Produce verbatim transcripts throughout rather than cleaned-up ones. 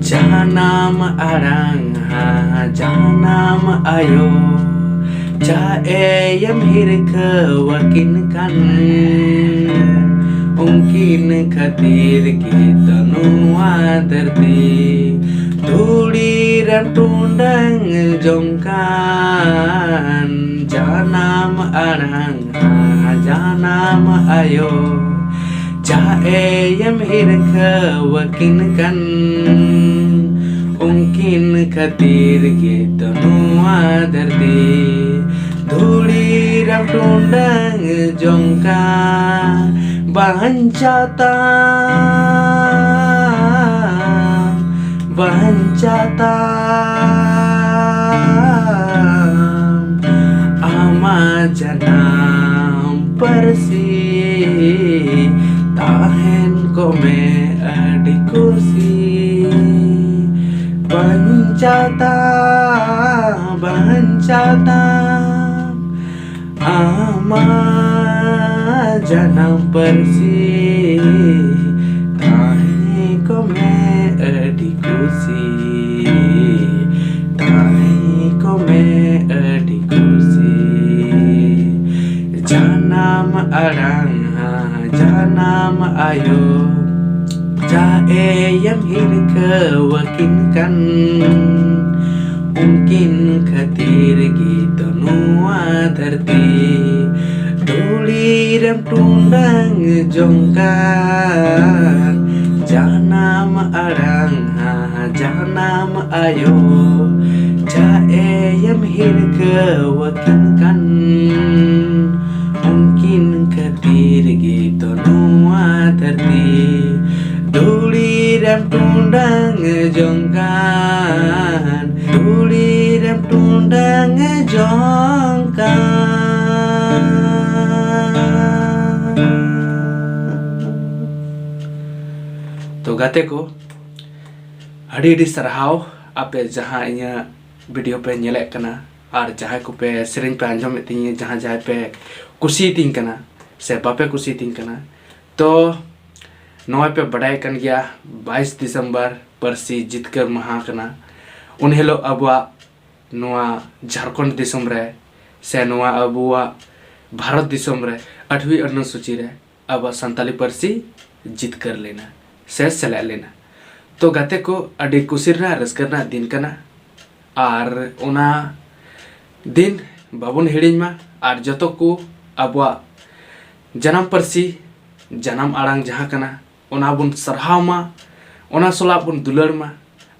ᱡᱟᱱᱟᱢ ᱟᱲᱟᱝ ᱦᱟ ᱡᱟᱱᱟᱢ ᱟᱭᱳ, ᱪᱟᱦᱮᱭᱮᱢ ᱦᱤᱨᱠᱷᱟᱹᱣᱟᱠᱤᱱ ᱠᱟᱱ, ᱩᱱᱠᱤᱱ ᱠᱷᱟᱹᱛᱤᱨ ᱜᱮ ᱛᱚ ᱱᱚᱣᱟ ᱫᱷᱟᱹᱨᱛᱤ ᱫᱷᱩᱲᱤ ᱨᱮᱢ ᱴᱩᱰᱟᱹᱝ ᱡᱚᱝ ᱠᱟᱱ᱾ ᱡᱟᱱᱟᱢ ᱟᱲᱟᱝ ᱡᱟᱱᱟᱢ ᱟᱭᱳ, ᱪᱟᱦᱮᱭᱮᱢ ᱦᱤᱨᱠᱷᱟᱹᱣᱟᱠᱤᱱ ᱠᱟᱱ, ᱩᱱᱠᱤᱱ ᱠᱷᱟᱹᱛᱤᱨ ᱜᱮ ᱛᱚ ᱱᱚᱣᱟ ᱫᱷᱟᱹᱨᱛᱤ ᱫᱷᱩᱲᱤ ᱨᱮᱢ ᱴᱩᱰᱟᱹᱝ ᱡᱚᱝ ᱠᱟᱱ᱾ ᱵᱟᱧᱪᱟᱣ ᱛᱟᱢ, ᱵᱟᱧᱪᱟᱣ ᱛᱟᱢ ᱟᱢᱟᱜ ᱡᱟᱱᱟᱢ ᱯᱟᱹᱨᱥᱤ, ᱛᱟᱦᱮᱱ ᱠᱚᱜ ᱢᱮ ᱟᱹᱰᱤ ᱠᱩᱥᱤ᱾ ᱵᱟᱧᱪᱟᱣ ᱛᱟᱢ, ᱵᱟᱧᱪᱟᱣ ᱛᱟᱢ ᱟᱢᱟᱜ ᱡᱟᱱᱟᱢ ᱯᱟᱹᱨᱥᱤ, ᱛᱟᱦᱮᱸ ᱠᱚᱜ ᱢᱮ ᱟᱹᱰᱤ ᱠᱩᱥᱤ, ᱛᱟᱦᱮᱸ ᱠᱚᱜ ᱢᱮ ᱟᱹᱰᱤ ᱠᱩᱥᱤ᱾ ᱡᱟᱱᱟᱢ ᱟᱲᱟᱝ ᱡᱟᱱᱟᱢ ᱟᱭᱳ, ᱪᱟᱦᱮᱭᱮᱢ ᱦᱤᱨᱠᱷᱟᱹᱣᱟᱠᱤᱱ ᱠᱟᱱ, ᱩᱱᱠᱤᱱ ᱠᱷᱟᱹᱛᱤᱨ ᱜᱮ ᱛᱚ ᱱᱚᱣᱟ ᱫᱷᱟᱹᱨᱛᱤ ᱫᱷᱩᱲᱤ ᱨᱮᱢ ᱴᱩᱰᱟᱹᱝ ᱡᱚᱝ ᱠᱟᱱ᱾ ᱡᱟᱱᱟᱢ ᱟᱲᱟᱝ ᱡᱟᱱᱟᱢ ᱟᱭᱳ, ᱪᱟᱦᱮᱭᱮᱢ ᱦᱤᱨᱠᱷᱟᱹᱣᱟᱠᱤᱱ ᱠᱟᱱ, ᱩᱱᱠᱤᱱ ᱠᱷᱟᱹᱛᱤᱨ ᱜᱮ ᱛᱚ ᱱᱚᱣᱟ ᱫᱷᱟᱹᱨᱛᱤ ᱫᱷᱩᱲᱤ ᱨᱮᱢ ᱴᱩᱰᱟᱹᱝ ᱡᱚᱝ ᱠᱟᱱ, ᱫᱷᱩᱲᱤ ᱨᱮᱢ ᱴᱩᱰᱟᱹᱝ ᱡᱚᱝ ᱠᱟᱱ᱾ ᱛᱚ ᱜᱟᱛᱮ ᱠᱚ, ᱟᱹᱰᱤ ᱟᱹᱰᱤ ᱥᱟᱨᱦᱟᱣ ᱟᱯᱮ ᱡᱟᱦᱟᱸ ᱤᱧᱟᱹᱜ ᱵᱷᱤᱰᱤᱭᱳ ᱯᱮ ᱧᱮᱞᱮᱫ ᱠᱟᱱᱟ ᱟᱨ ᱡᱟᱦᱟᱸᱭ ᱠᱚᱯᱮ ᱥᱮᱨᱮᱧ ᱯᱮ ᱟᱸᱡᱚᱢᱮᱫ ᱛᱤᱧᱟᱹ, ᱡᱟᱦᱟᱸ ᱡᱟᱦᱟᱸᱭ ᱯᱮ ᱠᱩᱥᱤᱭᱟᱛᱤᱧ ᱠᱟᱱᱟ ᱥᱮ ᱵᱟᱯᱮ ᱠᱩᱥᱤᱭᱟᱛᱤᱧ ᱠᱟᱱᱟ᱾ ᱛᱚ ᱱᱚᱜᱼᱚᱭ ᱯᱮ ᱵᱟᱰᱟᱭ ᱠᱟᱱ ᱜᱮᱭᱟ, ᱵᱟᱭᱤᱥ ᱰᱤᱥᱮᱢᱵᱚᱨ ᱯᱟᱹᱨᱥᱤ ᱡᱤᱛᱠᱟᱹᱨ ᱢᱟᱦᱟ ᱠᱟᱱᱟ᱾ ᱩᱱ ᱦᱤᱞᱳᱜ ᱟᱵᱚᱣᱟᱜ ᱱᱚᱣᱟ ᱡᱷᱟᱲᱠᱷᱚᱸᱰ ᱫᱤᱥᱚᱢ ᱨᱮ ᱥᱮ ᱱᱚᱣᱟ ᱟᱵᱚᱣᱟᱜ ᱵᱷᱟᱨᱚᱛ ᱫᱤᱥᱚᱢ ᱨᱮ ᱟᱴᱷᱣᱤ ᱚᱱᱩᱥᱩᱪᱤ ᱨᱮ ᱟᱵᱚᱣᱟᱜ ᱥᱟᱱᱛᱟᱞᱤ ᱯᱟᱹᱨᱥᱤ ᱡᱤᱛᱠᱟᱹᱨ ᱞᱮᱱᱟ ᱥᱮ ᱥᱮᱞᱮᱫ ᱞᱮᱱᱟ᱾ ᱛᱚ ᱜᱟᱛᱮ ᱠᱚ, ᱟᱹᱰᱤ ᱠᱩᱥᱤ ᱨᱮᱱᱟᱜ ᱨᱟᱹᱥᱠᱟᱹ ᱨᱮᱱᱟᱜ ᱫᱤᱱ ᱠᱟᱱᱟ, ᱟᱨ ᱚᱱᱟ ᱫᱤᱱ ᱵᱟᱵᱚᱱ ᱦᱤᱲᱤᱧ ᱢᱟ, ᱟᱨ ᱡᱚᱛᱚ ᱠᱚ ᱟᱵᱚᱣᱟᱜ ᱡᱟᱱᱟᱢ ᱯᱟᱹᱨᱥᱤ, ᱡᱟᱱᱟᱢ ᱟᱲᱟᱝ ᱡᱟᱦᱟᱸ ᱠᱟᱱᱟ, ᱚᱱᱟ ᱵᱚᱱ ᱥᱟᱨᱦᱟᱣ ᱢᱟ, ᱚᱱᱟ ᱥᱟᱞᱟᱜ ᱵᱚᱱ ᱫᱩᱞᱟᱹᱲ ᱢᱟ᱾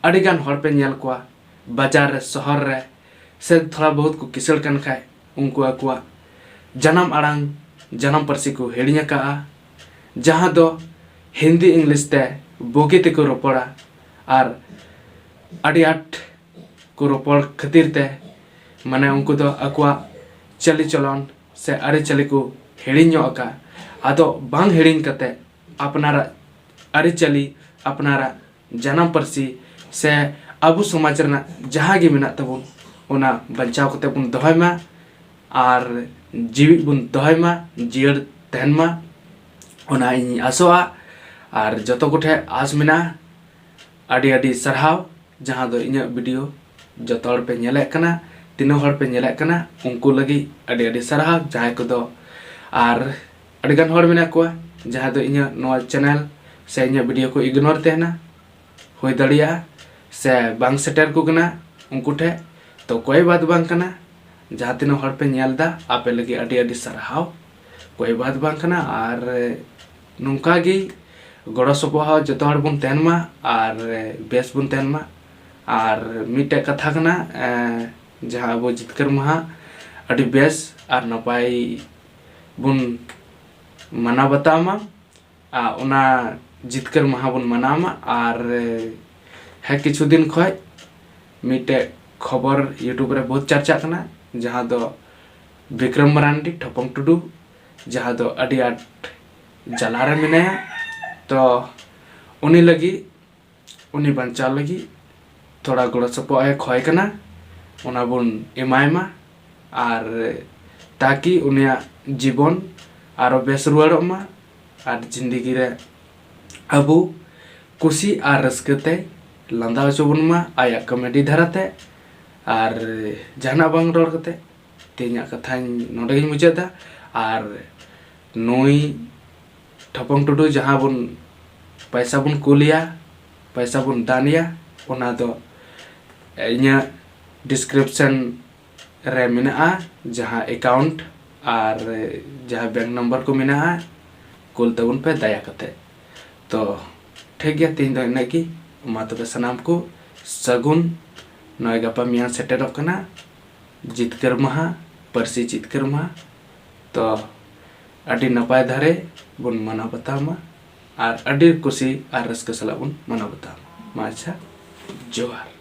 ᱟᱹᱰᱤᱜᱟᱱ ᱦᱚᱲ ᱯᱮ ᱧᱮᱞ ᱠᱚᱣᱟ ᱵᱟᱡᱟᱨ ᱨᱮ, ᱥᱚᱦᱚᱨ ᱨᱮ, ᱥᱮ ᱛᱷᱚᱲᱟ ᱵᱚᱦᱩᱛ ᱠᱚ ᱠᱤᱥᱟᱹᱬ ᱠᱟᱱ ᱠᱷᱟᱡ, ᱩᱱᱠᱩ ᱟᱠᱚᱣᱟᱜ ᱡᱟᱱᱟᱢ ᱟᱲᱟᱝ, ᱡᱟᱱᱟᱢ ᱯᱟᱹᱨᱥᱤ ᱠᱚ ᱦᱤᱲᱤᱧ ᱟᱠᱟᱫᱼᱟ, ᱡᱟᱦᱟᱸ ᱫᱚ ᱦᱤᱱᱫᱤ ᱤᱝᱞᱤᱥ ᱛᱮ ᱵᱩᱜᱤ ᱛᱮᱠᱚ ᱨᱚᱯᱚᱲᱟ, ᱟᱨ ᱟᱹᱰᱤ ᱟᱸᱴ ᱠᱚ ᱨᱚᱯᱚᱲ ᱠᱷᱟᱹᱛᱤᱨ ᱛᱮ, ᱢᱟᱱᱮ, ᱩᱱᱠᱩ ᱫᱚ ᱟᱠᱚᱣᱟᱜ ᱪᱟᱹᱞᱤ ᱪᱚᱞᱚᱱ ᱥᱮ ᱟᱹᱨᱤᱪᱟᱹᱞᱤ ᱠᱚ ᱦᱤᱲᱤᱧ ᱧᱚᱜ ᱟᱠᱟᱫᱼᱟ᱾ ᱟᱫᱚ ᱵᱟᱝ ᱦᱤᱲᱤᱧ ᱠᱟᱛᱮ ᱟᱯᱱᱟᱨᱟᱜ ᱟᱹᱨᱤᱪᱟᱹᱞᱤ, ᱟᱯᱱᱟᱨᱟᱜ ᱡᱟᱱᱟᱢ ᱯᱟᱹᱨᱥᱤ ᱥᱮ ᱟᱵᱚ ᱥᱚᱢᱟᱡᱽ ᱨᱮᱱᱟᱜ ᱡᱟᱦᱟᱸ ᱜᱮ ᱢᱮᱱᱟᱜ ᱛᱟᱵᱚᱱ, ᱚᱱᱟ ᱵᱟᱧᱪᱟᱣ ᱠᱟᱛᱮ ᱵᱚᱱ ᱫᱚᱦᱚᱭ ᱢᱟ ᱟᱨ ᱡᱤᱣᱤᱫ ᱵᱚᱱ ᱫᱚᱦᱚᱭ ᱢᱟ, ᱡᱤᱭᱟᱹᱲ ᱛᱟᱦᱮᱱ ᱢᱟ, ᱚᱱᱟ ᱤᱧ ᱟᱥᱚᱜᱼᱟ᱾ ᱟᱨ ᱡᱚᱛᱚ ᱠᱚᱴᱷᱮᱱ ᱟᱥ ᱢᱮᱱᱟᱜᱼᱟ, ᱟᱹᱰᱤ ᱟᱹᱰᱤ ᱥᱟᱨᱦᱟᱣ ᱡᱟᱦᱟᱸ ᱫᱚ ᱤᱧᱟᱹᱜ ᱵᱷᱤᱰᱤᱭᱳ ᱡᱚᱛᱚ ᱦᱚᱲ ᱯᱮ ᱧᱮᱞᱮᱫ ᱠᱟᱱᱟ, ᱛᱤᱱᱟᱹᱜ ᱦᱚᱲ ᱯᱮ ᱧᱮᱞᱮᱫ ᱠᱟᱱᱟ, ᱩᱱᱠᱩ ᱞᱟᱹᱜᱤᱫ ᱟᱹᱰᱤ ᱟᱹᱰᱤ ᱥᱟᱨᱦᱟᱣ᱾ ᱡᱟᱦᱟᱸᱭ ᱠᱚᱫᱚ, ᱟᱨ ᱟᱹᱰᱤᱜᱟᱱ ᱦᱚᱲ ᱢᱮᱱᱟᱜ ᱠᱚᱣᱟ ᱡᱟᱦᱟᱸᱭ ᱫᱚ ᱤᱧᱟᱹᱜ ᱱᱚᱣᱟ ᱪᱮᱱᱮᱞ ᱥᱮ ᱤᱧᱟᱹᱜ ᱵᱷᱤᱰᱤᱭᱳ ᱠᱚ ᱤᱜᱱᱳᱨ ᱛᱟᱦᱮᱱᱟ, ᱦᱩᱭ ᱫᱟᱲᱮᱭᱟᱜᱼᱟ, ᱥᱮ ᱵᱟᱝ ᱥᱮᱴᱮᱨ ᱠᱚ ᱠᱟᱱᱟ ᱩᱱᱠᱩ ᱴᱷᱮᱱ, ᱛᱚ ᱠᱚᱭ ᱵᱟᱛ ᱵᱟᱝ ᱠᱟᱱᱟ᱾ ᱡᱟᱦᱟᱸ ᱛᱤᱱᱟᱹᱜ ᱦᱚᱲ ᱯᱮ ᱧᱮᱞ ᱮᱫᱟ, ᱟᱯᱮ ᱞᱟᱹᱜᱤᱫ ᱟᱹᱰᱤ ᱟᱹᱰᱤ ᱥᱟᱨᱦᱟᱣ, ᱠᱚᱭ ᱵᱟᱛ ᱵᱟᱝ ᱠᱟᱱᱟ᱾ ᱟᱨ ᱱᱚᱝᱠᱟ ᱜᱮ ᱜᱚᱲᱚ ᱥᱚᱯᱚᱦᱚᱫ ᱡᱚᱛᱚ ᱦᱚᱲ ᱵᱚᱱ ᱛᱟᱦᱮᱱ ᱢᱟ ᱟᱨ ᱵᱮᱥ ᱵᱚᱱ ᱛᱟᱦᱮᱱ ᱢᱟ᱾ ᱟᱨ ᱢᱤᱫᱴᱮᱡ ᱠᱟᱛᱷᱟ ᱠᱟᱱᱟ, ᱮᱸ, ᱡᱟᱦᱟᱸ ᱟᱵᱚ ᱡᱤᱛᱠᱟᱹᱨ ᱢᱟᱦᱟ ᱟᱹᱰᱤ ᱵᱮᱥ ᱟᱨ ᱱᱟᱯᱟᱭ ᱵᱚᱱ ᱢᱟᱱᱟᱣ ᱵᱟᱛᱟᱣ ᱢᱟ᱾ ᱟᱨ ᱚᱱᱟ ᱡᱤᱛᱠᱟᱹᱨ ᱢᱟᱦᱟ ᱵᱚᱱ ᱢᱟᱱᱟᱣ ᱢᱟ᱾ ᱟᱨ, ᱮᱸ, ᱦᱮᱸ, ᱠᱤᱪᱷᱩ ᱫᱤᱱ ᱠᱷᱚᱡ ᱢᱤᱫᱴᱮᱡ ᱠᱷᱚᱵᱚᱨ YouTube ᱨᱮ ᱵᱚᱦᱩᱛ ᱪᱟᱨᱪᱟᱜ ᱠᱟᱱᱟ, ᱡᱟᱦᱟᱸ ᱫᱚ ᱵᱤᱠᱨᱚᱢ ᱢᱟᱨᱟᱱᱰᱤ, ᱴᱷᱚᱯᱚᱝ ᱴᱩᱰᱩ, ᱡᱟᱦᱟᱸ ᱫᱚ ᱟᱹᱰᱤ ᱟᱸᱴ ᱡᱟᱞᱟ ᱨᱮ ᱢᱮᱱᱟᱭᱟ᱾ ᱛᱚ ᱩᱱᱤ ᱞᱟᱹᱜᱤᱫ, ᱩᱱᱤ ᱵᱟᱧᱪᱟᱣ ᱞᱟᱹᱜᱤᱫ ᱛᱷᱚᱲᱟ ᱜᱚᱲᱚ ᱥᱚᱯᱚᱦᱚᱫ ᱮ ᱠᱷᱚᱭ ᱠᱟᱱᱟ, ᱚᱱᱟ ᱵᱚᱱ ᱮᱢᱟᱭ ᱢᱟ, ᱟᱨ ᱛᱟᱠᱤ ᱩᱱᱤᱭᱟᱜ ᱡᱤᱵᱚᱱ ᱟᱨᱚ ᱵᱮᱥ ᱨᱩᱣᱟᱹᱲᱚᱜ ᱢᱟ, ᱟᱨ ᱡᱤᱱᱫᱮᱜᱤ ᱨᱮ ᱟᱵᱚ ᱠᱩᱥᱤ ᱟᱨ ᱨᱟᱹᱥᱠᱟᱹ ᱛᱮ ᱞᱟᱸᱫᱟ ᱦᱚᱪᱚ ᱵᱚᱱ ᱢᱟ ᱟᱭᱟᱜ ᱠᱚᱢᱮᱰᱤ ᱫᱷᱟᱨᱟ ᱛᱮ᱾ ᱟᱨ ᱡᱟᱦᱟᱱᱟᱜ ᱵᱟᱝ ᱨᱚᱲ ᱠᱟᱛᱮ ᱛᱮᱦᱮᱧᱟᱜ ᱠᱟᱛᱷᱟᱧ ᱱᱚᱰᱮ ᱜᱤᱧ ᱢᱩᱪᱟᱹᱫ ᱮᱫᱟ᱾ ᱟᱨ ᱱᱩᱭ ᱴᱷᱚᱯᱚᱝ ᱴᱩᱰᱩ ᱡᱟᱦᱟᱸ ᱵᱚᱱ ᱯᱚᱭᱥᱟ ᱵᱚᱱ ᱠᱩᱞᱮᱭᱟ, ᱯᱚᱭᱥᱟ ᱵᱚᱱ ᱫᱟᱱᱮᱭᱟ, ᱚᱱᱟ ᱫᱚ ᱤᱧᱟᱹᱜ ᱰᱤᱥᱠᱨᱤᱯᱥᱚᱱ ᱨᱮ ᱢᱮᱱᱟᱜᱼᱟ, ᱡᱟᱦᱟᱸ ᱮᱠᱟᱣᱩᱱᱴ ᱟᱨ ᱡᱟᱦᱟᱸ ᱵᱮᱝᱠ ᱱᱟᱢᱵᱟᱨ ᱠᱚ ᱢᱮᱱᱟᱜᱼᱟ, ᱠᱩᱞ ᱛᱟᱵᱚᱱ ᱯᱮ ᱫᱟᱭᱟ ᱠᱟᱛᱮ᱾ ᱛᱚ ᱴᱷᱤᱠ ᱜᱮᱭᱟ, ᱛᱮᱦᱮᱧ ᱫᱚ ᱤᱱᱟᱹᱜ ᱜᱮ᱾ ᱢᱟ ᱛᱚᱵᱮ ᱥᱟᱱᱟᱢ ᱠᱚ ᱥᱟᱹᱜᱩᱱ᱾ ᱱᱚᱜᱼᱚᱭ ᱜᱟᱯᱟ ᱢᱮᱭᱟᱝ ᱥᱮᱴᱮᱨᱚᱜ ᱠᱟᱱᱟ ᱡᱤᱛᱠᱟᱹᱨ ᱢᱟᱦᱟ, ᱯᱟᱹᱨᱥᱤ ᱡᱤᱛᱠᱟᱹᱨ ᱢᱟᱦᱟ᱾ ᱛᱚ ᱟᱹᱰᱤ ᱱᱟᱯᱟᱭ ᱫᱷᱟᱨᱮ ᱵᱚᱱ ᱢᱟᱱᱟᱣ ᱵᱟᱛᱟᱣ ᱢᱟ ᱟᱨ ᱟᱹᱰᱤ ᱠᱩᱥᱤ ᱟᱨ ᱨᱟᱹᱥᱠᱟᱹ ᱥᱟᱞᱟᱜ ᱵᱚᱱ ᱢᱟᱱᱟᱣ ᱵᱟᱛᱟᱣ ᱢᱟ᱾ ᱢᱟ ᱟᱪᱪᱷᱟ, ᱡᱚᱦᱟᱨ᱾